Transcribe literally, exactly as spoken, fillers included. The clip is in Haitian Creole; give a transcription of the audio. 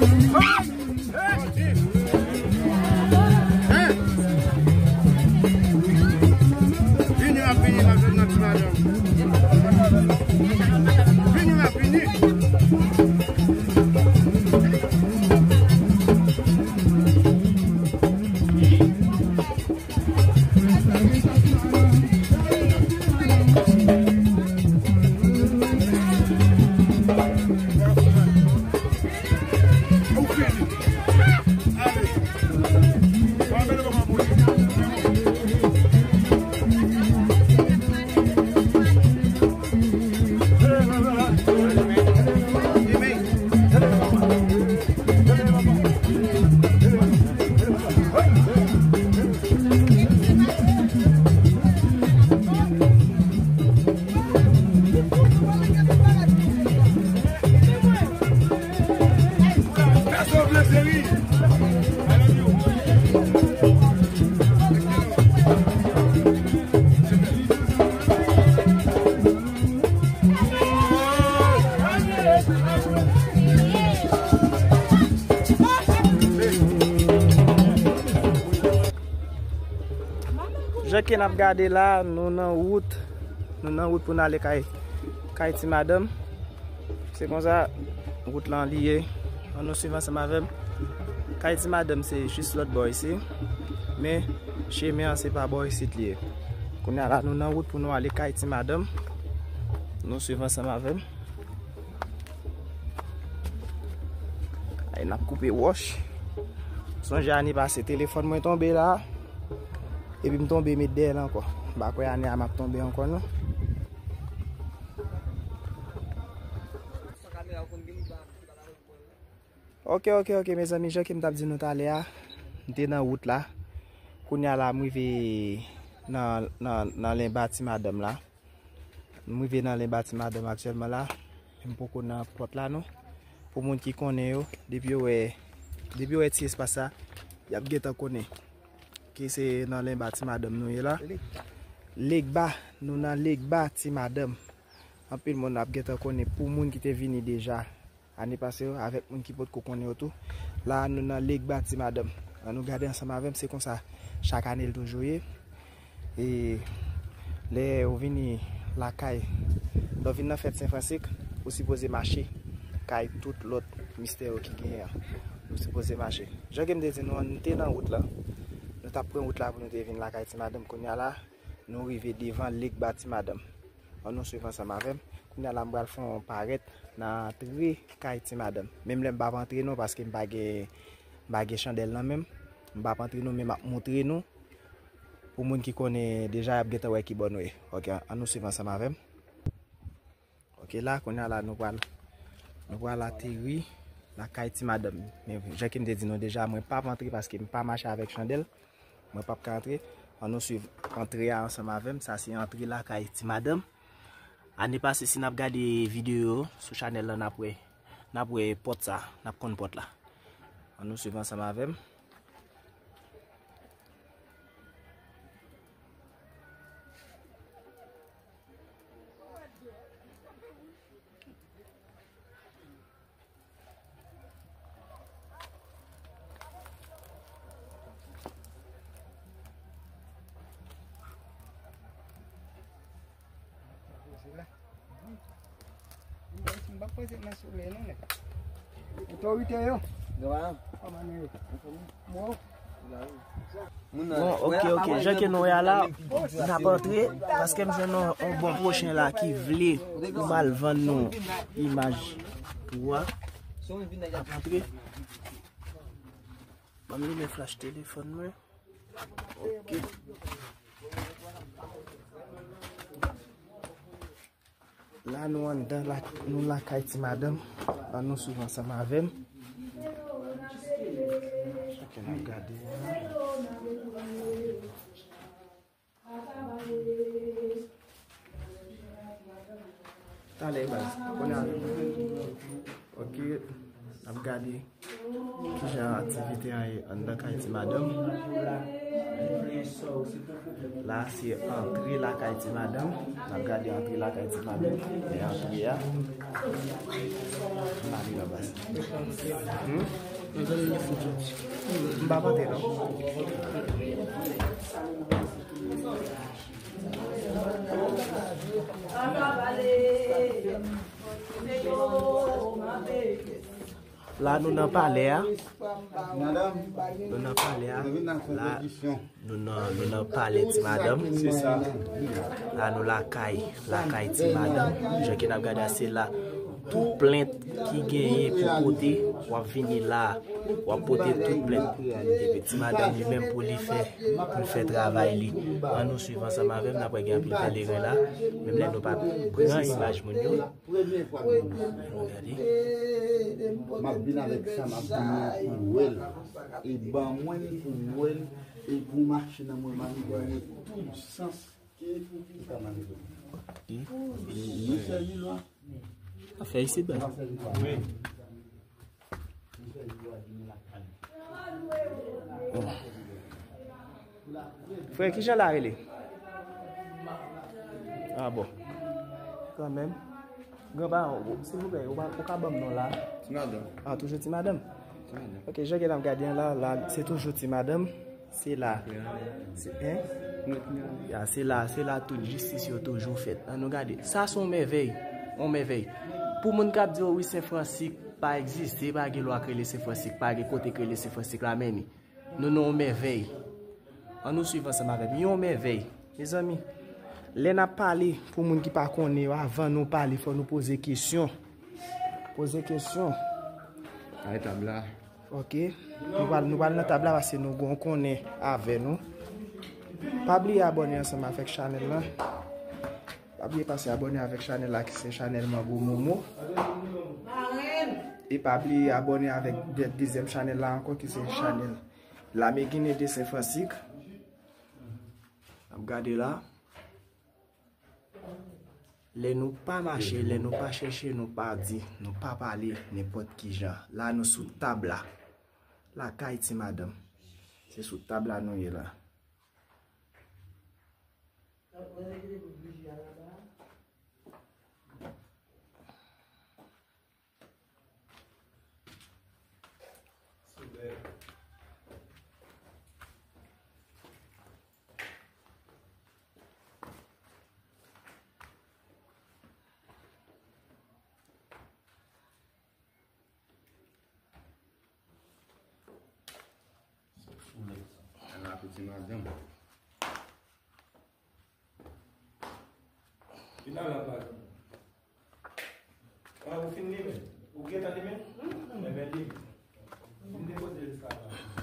Vini, m ap vini, m ap jwenn nan ti madanm. Vini, m ap vini. Jan ke n ap gade la, nou nan wout. Nou nan wout pou n ale kay, kay ti madanm. Se konsa, wout lan li ye. Ann nou swiv ansanm avè m. Kay ti madanm se jis lòt bò isi. Men, chemen an se pa bò isit li ye. Kounye a la, nou nan wout pou nou ale kay ti madanm. Nou swiv ansanm avè m. Ay, n ap koupe wòch. Sonje ane pase, telefòn mwen tonbe la. Epi m tonbe met dèyè l ankò. M pa kwè ane a m ap tonbe ankò, non. Ok, ok, ok, mezanmi, jan ke m t ap di nou talè a, m te nan wout la. Kounye a la, m rive nan, nan, nan lenba ti madanm la. M rive nan lenba ti madanm aktyèlman la. M poko nan pòt la, non. Pou moun ki konnen yo, depi yo wè, depi yo wè ti espas sa, y ap gentan konnen. Ki se nan lenba ti madanm nou ye la. Legba, nou nan legba ti madanm. Anpil moun ap gentan konnen pou moun ki te vini deja ane pase yo, avèk moun ki potko konnen yo tou. La, nou nan legba ti madanm. Ann nou gade ansanm avè m, se konsa chak ane l toujou ye. E lè ou vini lakay, lè w vin nan fèt Sen Fransik, ou sipoze mache kay tout lòt mistè yo ki genyen an. Ou sipoze mache. Jan ke m te di nou an, nou te nan wout la. Nou t ap pran wout la pou nou te vin lakay ti madanm. Kounye a la, nou rive devan legba ti madanm. Ann nou swiv ansanm avè m. Kounye a la, m pral fè yon parèt nan antre kay ti madanm. Menm lè m p ap antre non, paske m pa gen, m pa gen chandèl nan men m. M p ap antre non, men m ap montre nou. Pou moun ki konnen deja, y ap gentan wè ki bò nou ye. Ok, ann nou swiv ansanm avè m. Ok, la, kounye a la, nou pral, nou pral ateri lakay ti madanm. Men jan ke m te di nou deja, mwen p ap antre paske m pa mache avèk chandèl. Mwen p ap ka antre. Ann nou swiv antre a ansanm avè m. Sa se antre lakay ti madanm. Ane pase, si n ap gade videyo sou chanèl la, n ap wè, n ap wè pòt sa, n ap konn pòt la. Ann nou swiv ansanm avè m. Otorite yo. Kòman nou ye? Bon, ok, ok. Jan ke nou wè a la, n ap antre, paske m jwenn yon, yon bon pwochen la ki vle pou m al vann nou imaj tou a. N ap antre. Ban m limen flach telefòn mwen. Ok. La, nou anndan, la, nou lakay ti madanm. Ann nou swiv ansanm avè m. Ok, n ap gade a. Talè, baz. Kounye a. Ok. N ap gade kijan aktivite an ye anndan kay ti madanm. La, se antre lakay ti madanm. N ap gade antre lakay ti madanm. E antre a. M ale nan bas. Hmm? M pa pote non. La nou nan palè a. Nou nan palè a. La nou nan, nou nan palè ti madanm. La nou lakay, lakay ti madanm. Jan ke n ap gade a, se la tout plent ki genyen pou pote, w ap vini la, w ap pote tout plent. Epi ti madanm li menm pou li fè, pou l fè travay li. Ann nou swiv ansanm avè m, n ap wè gen anpil peleren la. Menm lè nou pa pran imaj moun yo. Premye fwa m vin isit. Gade. M ap vin avèk sa, m ap vin pou wè l. E ban mwen l pou m wè l. E pou mache nan mwen, m ap vin mwen tout sans ke pou ki sa m ap vin. Ok. Nou sèvi lwa. Afè isit, baz. Wi. Frè, kijan la rele? Ah bon. Kanmenm. Granpa, silvouplè, ou pa, ou ka ban m non la? Ti madanm. Ah, toujou ti madanm? Ti madanm. Ok, jan ke n ap gade an la, la, se toujou ti madanm. Se la. Se, en? Ya, se la, se la tout jistis yo toujou fèt. Ann nou gade. Sa se yon mèvèy. Yon mèvèy. Pou moun k ap di, "Oh wi, Sen Fransik pa egziste, pa gen lwa k rele Sen Fransik, pa gen kote k rele Sen Fransik la, men ni." Nou nan yon mèvèy. Ann nou swiv ansanm avè m. Yon mèvèy. Mezanmi, lè n ap pale, pou moun ki pa konnen yo, avan nou pale, fò nou poze kesyon. Poze kesyon. Ay, tab la. Ok. Nou pral, nou pral nan tab la paske nou gon konnen avè nou. Pa bliye abòne ansanm avèk chanèl la. Pa bliye pase abòne avèk chanèl la ki se chanèl Manbo Momo. E pa bliye abòne avèk de-, dezyèm chanèl la ankò ki se chanèl Lame Ginen de Sen Fransik. N ap gade la. Lè nou pa mache, lè nou pa chèche, nou pa di, nou pa pale nenpòt ki jan. La nou sou tab la. Lakay ti madanm. Se sou tab la nou ye la. Ala piti madanm. Vin la, la, pa. Ah, ou fin limen? Ou gentan limen? Enben, limen. Vin depoze l sa la.